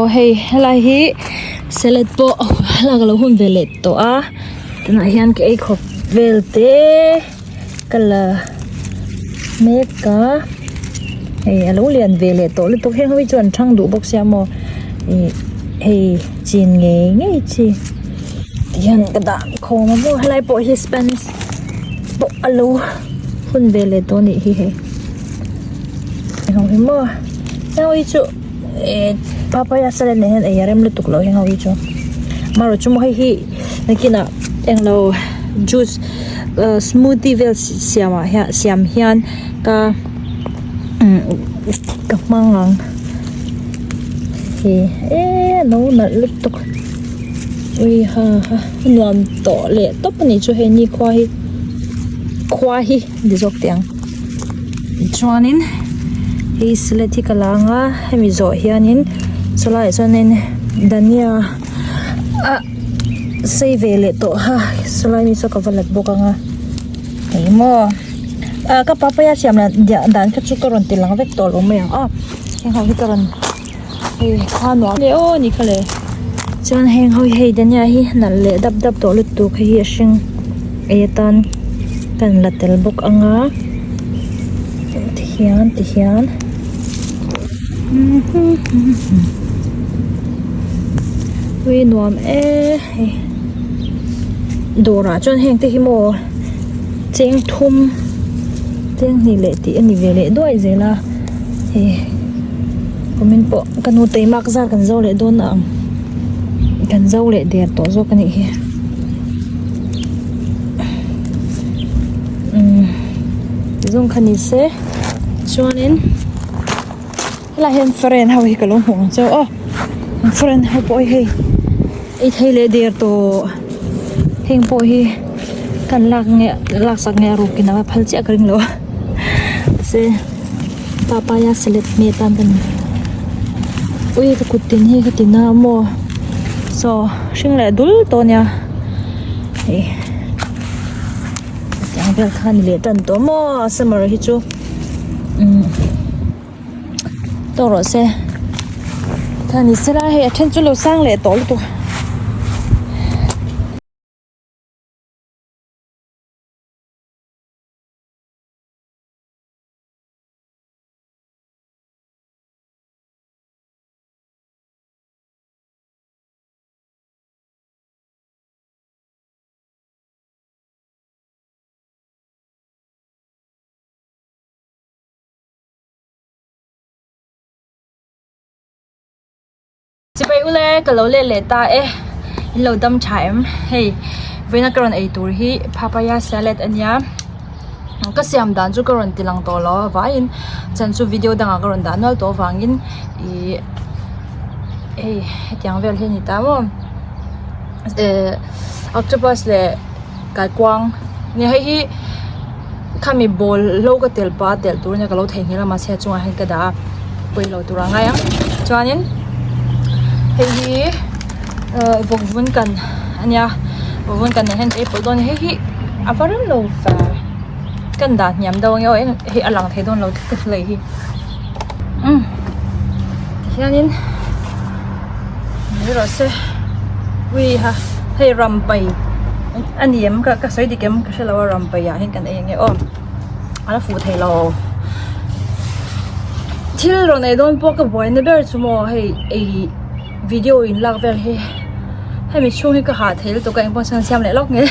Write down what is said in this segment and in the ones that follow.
Aw hei helai hi salad pawh lak a lo hun ve leh tawh a tunah hian ka ei khawp vel te ka la mek a hei a lo lian ve leh tawh lutuk heng ho hi chu an thang duh bawk sia maw ih hei chin ngei ngei chi tihian ka dah khawm a maw helai pawh hi spanish pawh a lo hun ve leh tawh a nih hi hei heng ho hi maw heng ho hi chu eh papaya salad nen hian ei a rem lutuk lo heng ho hi chu amaherawhchu chu maw hei hi nakinah englo juice ah smoothie vel siam ah hian siam hian ka umm ka hmang ang hei eee a lo nalh lutuk ui ha ha a nuam tawh leh tawp a nih chu hei ni khua hi khua hi ni zawk teh ang chuanin hei salad hi ka la ang a hemi zawh hianin sawlaiah chuanin dhania ah sei ve leh tawh a sawlai mi saw ka va lat bawk ang a eng maw ah ka papaya siam lah dan kha chu ka rawn ti lang vek tawh lo mai ang aw heng ho hi ka rawn hei kha nuam leh aw ni kha le chuan heng ho hi hei dhania hi nalh leh dap dap tawh lutuk hei hi a hring ei atan kan la tel bawk ang a tihian tihian ui nuam e hei dawrah chuan heng te hi maw cheng thum cheng hnih leh tih a ni ve leh duai zel a hei kumin pawh ka nu teimak zar kan zo leh dawn ang kan zo leh der tawh zawk a nih hi umm zawng kha ni se chuanin helaiah hian faren ho hi ka lo hmuh ang cheu aw faren ho pawh hi hei ei thei leh der tawh heng pawh hi kan lak nge laksak nge a rukin a va phal chiah ka ring lo a mahse papaya salad hmeh tan ka ni ui ka kut tin hi ka ti na maw saw hring leh dul tawh a nia hei hetiang vel kha a ni leh tan tawh maw summer hi chu umm tawk rawh se kha ni sela hei a then chu lo sang leh tawh lutuk a. Chibai ule ka lo let leh ta e in lo dam tha em hei vawiina ka rawn ei tur hi papaya salad a nia ka siam dan chu ka rawn ti lang tawh lo a vaiin chan chu video dangah ka rawn dah nual tawh avangin ihh hei hetiang vel hi a ni ta maw ehh octopus leh kaikuang nia hei hi khami ball lo ka tel pah a telh tur ania ka lo theihnghilh a mahse a chungah hian ka dah a pawilo tur a ngai ang chuanin hei hi ahh vawk vun kan ania vawk vun kan nen hian ei pawlh dawn a ni hei hi a va rem lo ve kan dah hniam deuh ange aw hei a lang thei dawn lo tlat ka lei hi umm tihianin ni rawh se ui ha hei rampai a ni em ka sawi dik em ka hre lo a rampai ah hian kan ei ange aw a la fuh thei lo thil rawn ei dawn pawh ka buaina ber chu maw hei ei video in lak vel hi hemi chhung hi ka hah thei lutuk a engpawh sawn siam leh lawk nge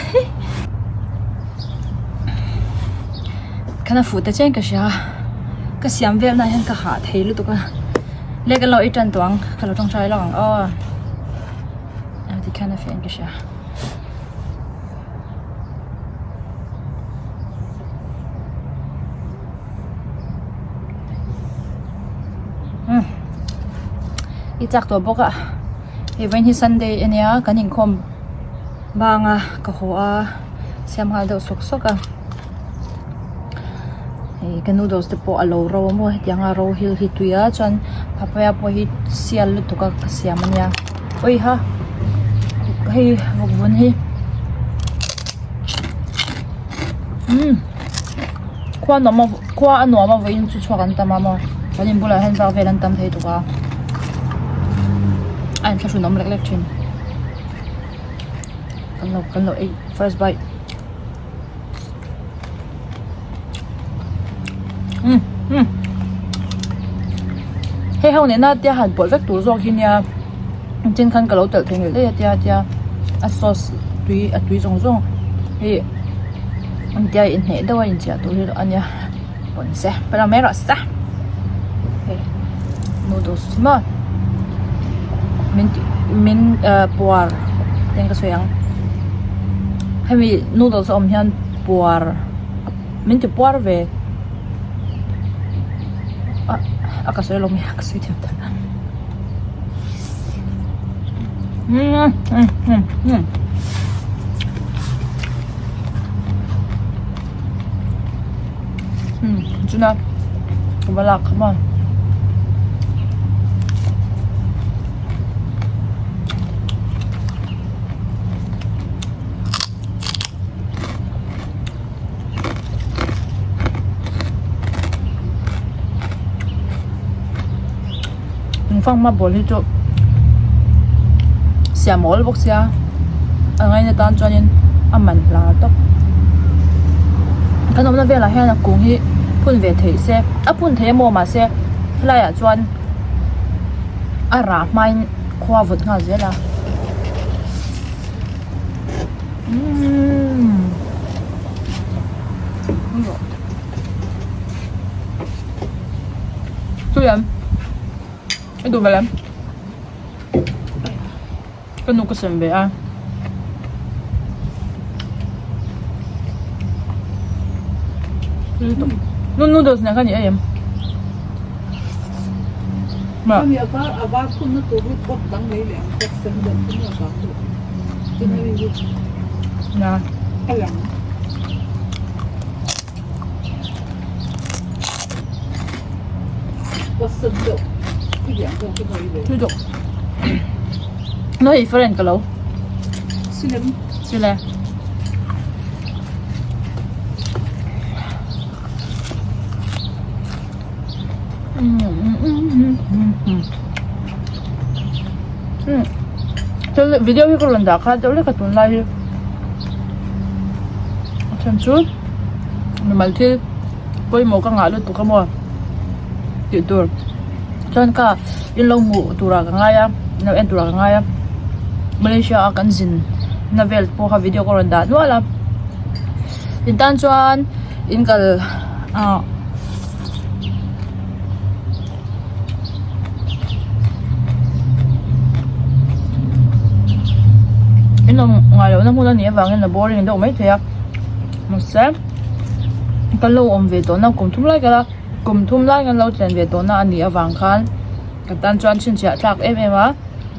khana fuh te chen ka hria ka siam vel na hian ka hah thei lutuk a le kan lo ei tan tawh ang ka lo tawngtai lawk ang aw a tikhian a fiah in ka hria. Umm i chak tawh bawk a hei vawiin hi sunday a nia kan inkhawm bang a ka haw a siam nghal deuh sawk sawk a hei ka noodles te pawh a lo ro a maw hetiang a ro hil hi tui a chuan papaya pawh hi sial lutuk a ka siam a nia awi ha hei vawk vun hi umm khua nuam a khua a nuam a vawiin chu chhuak an tam a maw kan in bulah hian vak vel an tam thei tuk a. A inthlahrun awm lek lek thin. Kan lo kan lo ei first bite. Um um hei ho nena tia han pawlh vek tur zawk hi nia tin khan ka lo telh thei ngei daih a tia tia a sauce tui a tui zawng zawng hi tia inhmeh deuh a inchiah tur hi a nia pawn se pawn mai rawh se hei noodles maw min tih min ah puar eng ka sawi ang hemi noodles a awm hian puar min ti puar ve ah a ka sawi lo mai a ka sawi thiam ta umm um um um. Um chuna ka va lak kha maw Fang hma bawl hi chu siam awl bawk sia a ngaina tan chuanin a man hla tawp kan awmna velah hian a kung hi phun ve theih se a phun thei emaw mahse helaiah chuan a rah hmain khua vawt nghal zel a umm Tui em I duh vel em ka nu ka sem ve a nu noodles nen khan i ei em Noi friend ka lo sile video hi ka rawn dah kha deuh lek a tunlai hi a then chu mimal thil pawimawh ka ngah lutuk a maw tih tur chuan ka in lo hmuh turah ka ngai a in lo en turah ka ngai a Malaysia a kan zin na vel pawh kha video ka rawn dah nual a in tan chuan in kal ah. In awm ngai lohna hmun a nih avangin a boring deuh maithei a mahse kan lo awm ve tawhna kum thum lai kala kum thum lai kan lo chen ve tawhna a nih avang khan ka tan chuan chhinchhiah thlak em em a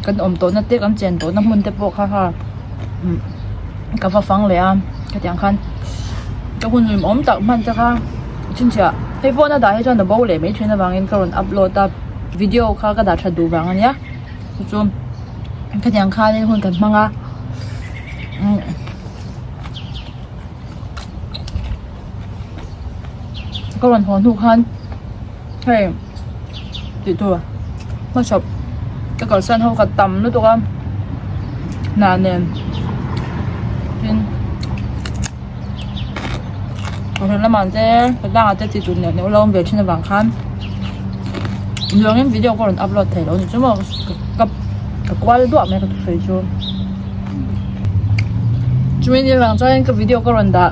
kan awm tawhna te kan chen tawhna hmun te pawh kha kha umm ka va fang leh a hetiang khan ka hun hlim awm tak hman te kha chhinchhiah hei phone a dah hi chuan a bo leh mai thin avangin ka rawn upload a video kha ka dah that duh vang ania chu chu hetiang khanin hun kan hmang a umm ka rawn haw hnu khan hei tih tur hmachhawp ka kalsan ho ka tam lutuk a hna nen tin kohhran lamah te tlangah te tih tur neuh neuh lo awm ve thin avang khan zawngin video ka rawn upload thei lo a ni chu maw ka ka kual duah mai ka thusawi chu chumi ni vang chuan ka video ka rawn dah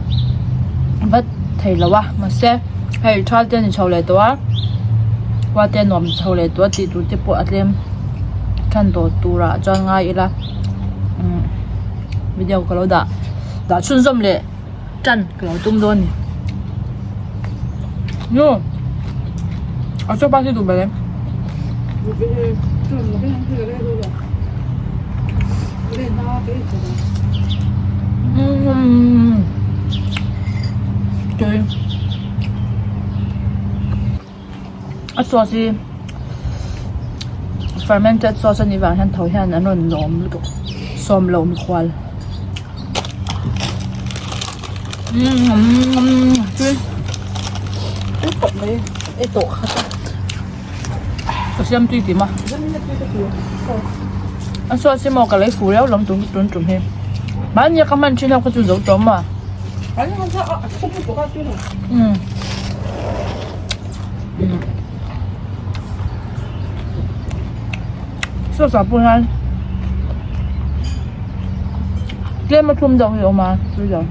vat thei lo a mahse hei thal te a ni chho leh tawh a khua te a nuam chho leh tawh a tih tur te pawh a tlem than tawh turah chuan ngai ila umm video ka lo dah dah chhunzawm leh tan ka lo tum dawn a ni nu a chaw pa hi duh ber em. Umm tui a sauce hi fermented sauce anih vang hian tho hian an rawn lawm lutuk sawm lo mikhual umm tui tui khawp mai ei tawh khat a ka siam tui tih maw. A sauce hi maw ka lei fuh riau lawm tun tun tum hi. Mahni a ka hman thin ho kha chu zo tawh maw? Umm. Sauce ah pawh hian tlem a thlum deuh hi a awm a tui lo.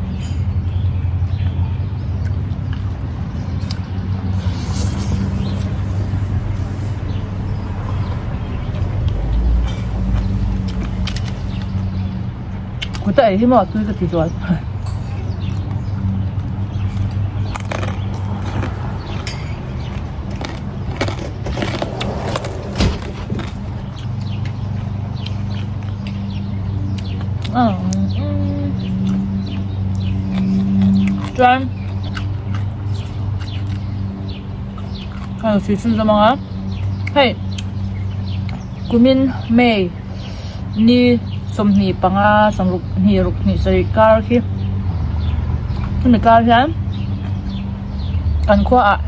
Kut a ei hi maw tui ka ti zual. Chuan hei sui chhunzawm ang a hei kumin May ni 25 60 ruk hnih sarih kar khi hemi kar hian kan khuaah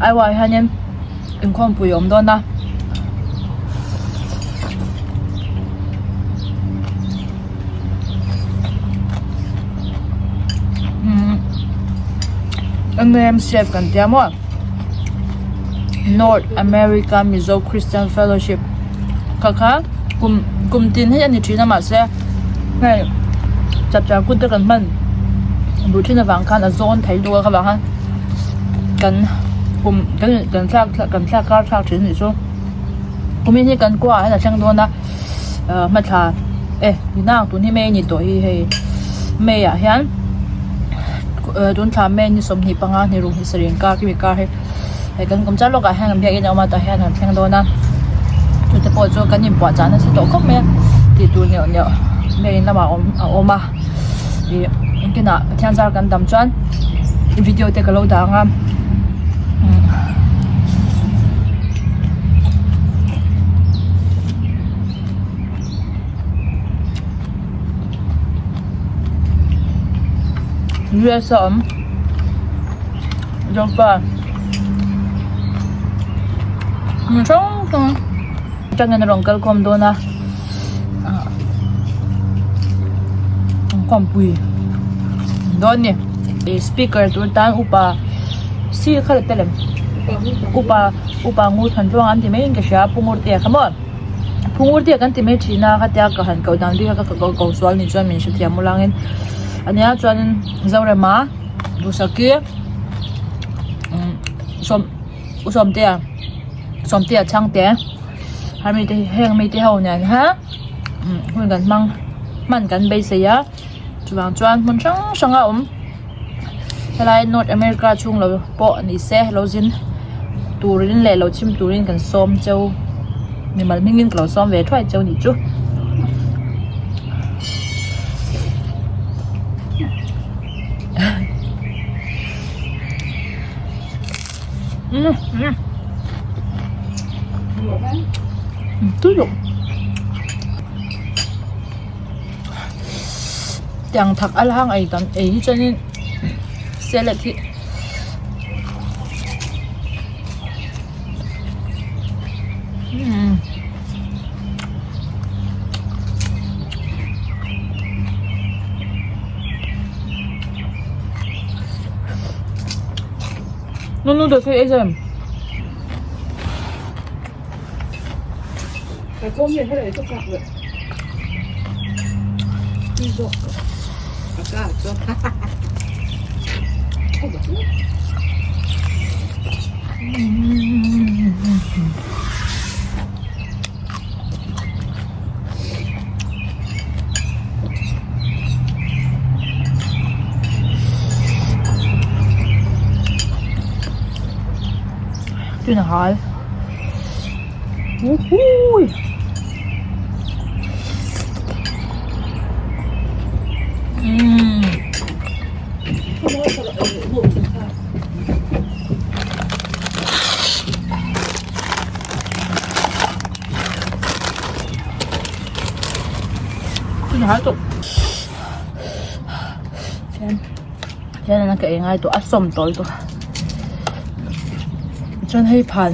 Aiwa hianin inkhawmpui a awm dawn a. MAMCF kan tia maw North America Mizo Christian Fellowship kha kha kum kum tin hi a ni thin a mahse hei chapchar kut te kan hman duh thin avang khan a zawn thei lutuk a kha vang khan kan kum kan kan thlak kan thlak kar thlak thin anih chu kumin hi kan kua ah hian a thleng dawn a ah hmathla e inang tun hi May a ni tawh hi hei May ah hian tun thla May ni 25 ni ruk ni sarih inkar kimi kar hi hei kan kum chiah lawk ah hian kan biakin a awm a tah hian an thleng dawn a chute pawh chu kan inpuahchah nasa tawh khawp mai a tih tur neuh neuh biakin lamah a awm a awm a ih engtin ah Pathian zar kan dam chuan video te ka lo dah ang a US a awm Zofa hmun hrang hrang atangin a rawn kal khawm dawn a ah inkhawmpui dawn a ni ih speaker tur tan upa si kha la tel em upa upa ngur than tluang an ti maiin ka hria pu ngurtea kha maw pu ngurtea kan ti mai thin a khatia ka han koh dan bik a ka ko sual ni chuan min hrethiam ulangin ania chuanin Zorema. Duhsaki sawm u sawmtea sawmtea chhangte har mite heng mite ho nen hian hun kan hmang hman kan beisei a chuvang chuan hmun hrang hrang a awm helai North America chhung lo pawh ni se lo zin turin leh lo chhim turin kan sawm cheu mimal hmingin ka lo sawm ve thuai cheu nih chu. Tiang thak a hang ei tam ei hi chuanin salad hi Nu noodles hi ei zem. Tuna hal. Woohoo! Umm. Tuna hal tawh. Hian ka ei ngai tawh a sawm tawl tawh chuan hei phan.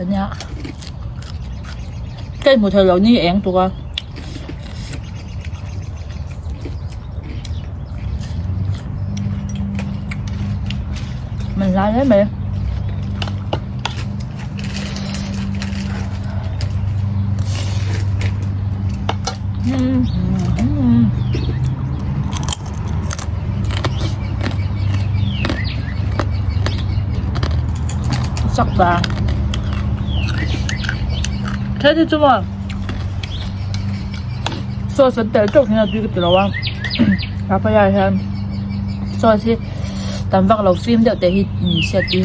ania ka inhmu thei lo ni eng tuk a. Man hlai hle mai. Sak ta. Thế thì chung à Sauce an telh teuh hian a tui ka ti lo a Papaya hian sauce hi tam vak lo fim deuh te hi ni se a tui.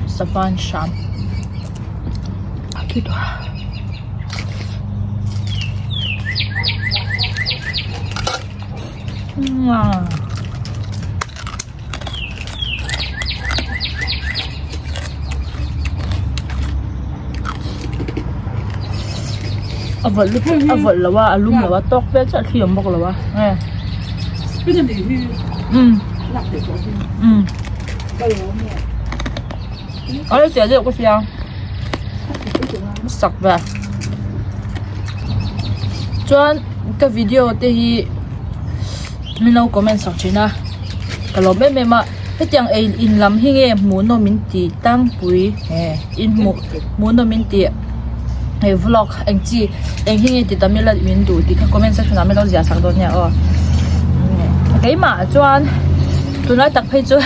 Savan hram a tui tawh a. A vawlh lutuk a vawlh lo a a lum lo a tawk vel chiah thli awm bawk lo a nge umm umm a la chiah deuh ka hria sak ve chuan ka video te hi. Min lo comment sak thin a ka lawm em em a hetiang ei in lam hi nge hmuhnawm min ti tlangpui in hmuh hmuhnawm min tih hei vlog eng chi eng hi nge ti tam ila min duh tih kha comment section ah min lo ziah sak dawn nia aw keimah chuan tunlai tak phei chu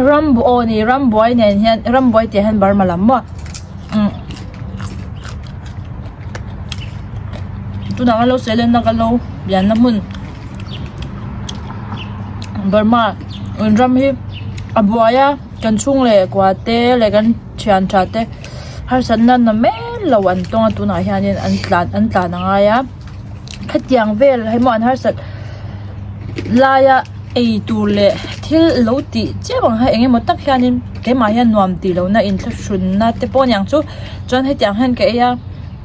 ram aw ni rambuai nen hian rambuai tih ah hian burma lam maw. Tunah kan lo sawi lenna kan lo pianna hmun Burma an ram hi a buai a kan chhung leh kua te leh kan thian tha te harsatna na mai lo an tawng a tunah hianin an tlan an tlan a ngai a hetiang vel hei maw an harsat laia ei tur leh thil lo tih chiam ang kha eng emaw tak hianin keimah hian nuam tih lohna inthlahrunna te pawh a niang chu chuan hetiang hian ka ei a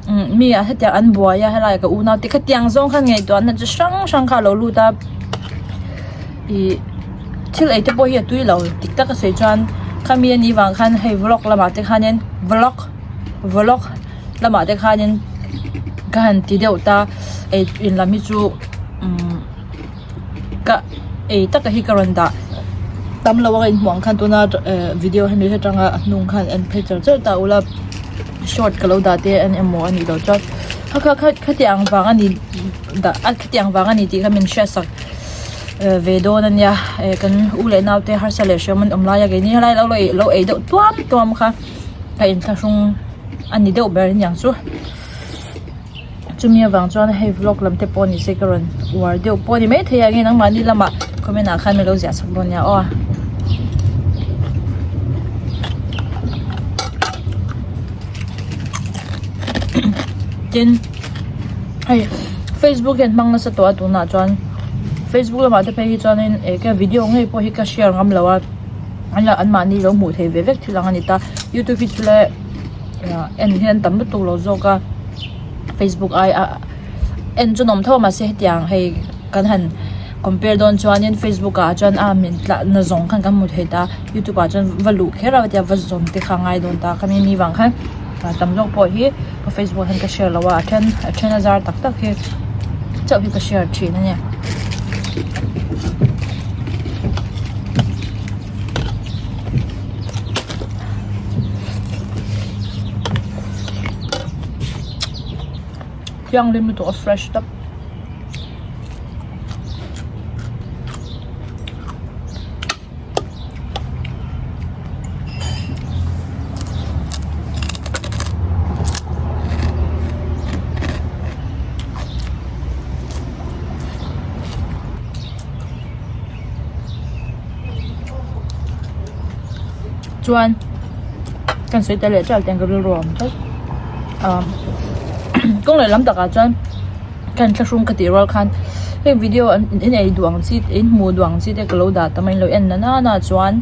umm mi ah hetiang an buai a helai ka unau te khatiang zawng khan ngaihtuahna chi hrang hrang kha a lo lut a ih thil ei te pawh hi a tui lo dik tak a sawi chuan khami anih vang khan hei vlog lamah te khanin vlog vlog lamah te khanin ka han ti deuh ta ei in lam hi chu umm. Ka ei taka hi ka rawn dah tam lo a ka inhmuh ang khan tuna eh video hemi atanga a hnung khan en phei char char ta ula short ka lo dah te en emaw a nih loh chuan kha kha kha khatiang vang a ni dah a khatiang vang a ni tih kha min hriatsak eh ve dawn a nia eh kan u leh nau te harsa leh hriam an awm lai a keini helai lo lo ei deuh tuam tuam kha ka inthlahrung a ni deuh ber aniang chu. Chumi avang chuan hei vlog lam te pawh ni se ka rawn uar deuh pawh a ni maithei a nge nangmahni lamah comment ah khan min lo ziah chak dawn nia aw. Tin hei facebook hian hmang nasa tawh a tunah chuan facebook lamah te phei hi chuanin eh ka video ngei pawh hi ka share ngam lo a anmahni lo hmuh theih ve vek thil ang a ni ta youtube hi chu le. En hian tam lutuk lo zawk a facebook ai a en chu nawm tho a mahse hetiang hei kan han compare dawn chuanin facebook ah chuan a min tla na zawng khan kan hmu thei ta youtube ah chuan va luh kher a tia va zawm te kha a ngai dawn ta khami ni vang khan tam zawk pawh hi ka facebook ah hian ka share lo a a then a then a zar tak tak hi chauh hi ka share thin a ni. Thianghlim lutuk a fresh tawp. Chuan kan sawi tel leh ṭalh teng ka rilru a awm tlat ah kawng leh lam takah chuan kan thlahrung ka tih rual khan heng video an in ei duh ang chi in hmuh duh ang chi te ka lo dah tam a in lo en na nana chuan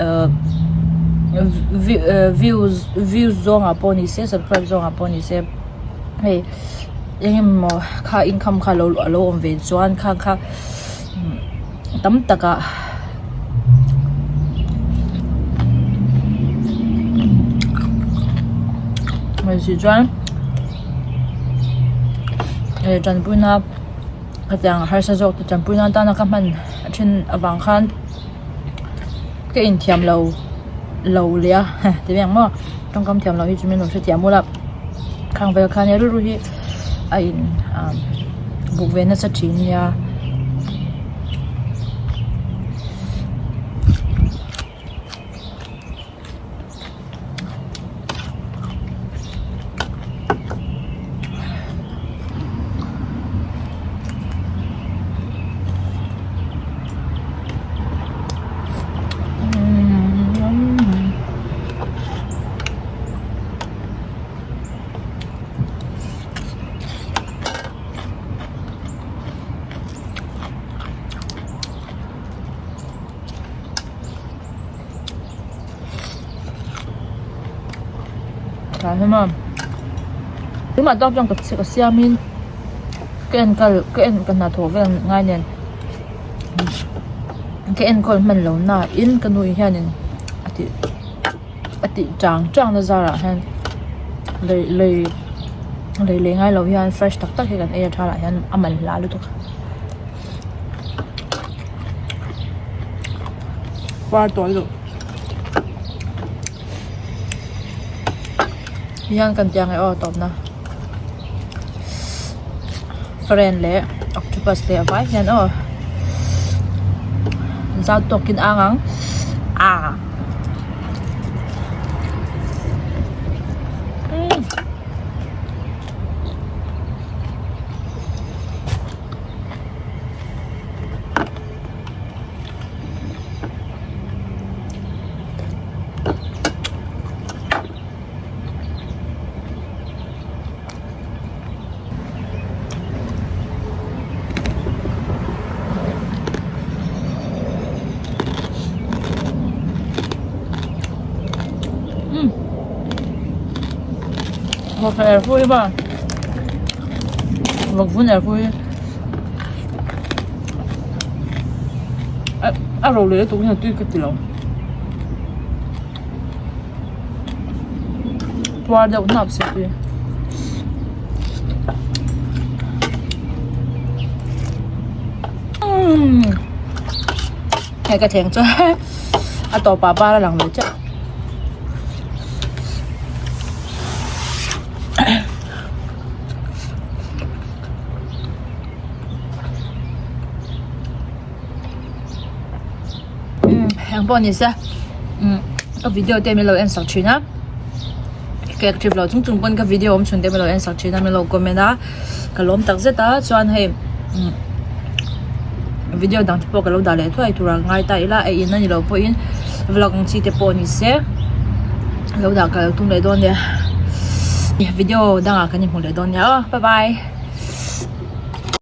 ah views views zawngah pawh ni se subscribe zawngah pawh ni se hei. Eng emaw kha income kha lo a lo awm ve chuan khang kha tam takah hmeichhe chuan he tanpuina hetiang harsa zawk te tanpuina atana ka hman thin avang khan ka inthiam lo lo leh a ti mai ang maw tawngkam thiam loh hi chu min lo hrethiam ula khang vel khan he rilru hi a in ah buk ve nasa thin nia. Tah hian maw tunah tak chuan ka siamin ka enkawl ka en ka hnathawh vel ngai nen ka enkawl hman lo na in ka nu hianin a tih a tih chang chang na zarah hian lei lei lei lei ngai lo hian fresh tak tak hi kan ei a tha lah hian a man hla lutuk a. Var tawh luh hian kan tiang e aw tawpna faren leh octopus leh a vai hian aw zau tawkin ang ang ah. Vawk er fu hi maw vawk vun er fu hi a ro leh lutuk hian a tui ka ti lo puar deuh hnap se tui. Hei ka thleng chu a tawpah par a lang leh chiah. Eng pawh ni se ka video te min lo en sak thin a ka active loh chung chung pawn ka video awm chhun te min lo en sak thin a min lo comment a ka lawm tak zet a chuan hei video dang te pawh ka lo dah leh thuai tur a ngai ta ila ei in a ni loh pawhin vlog ang chi te pawh ni se lo dah ka lo tum leh dawn nia video dangah kan inhmu leh dawn nia aw bye bye.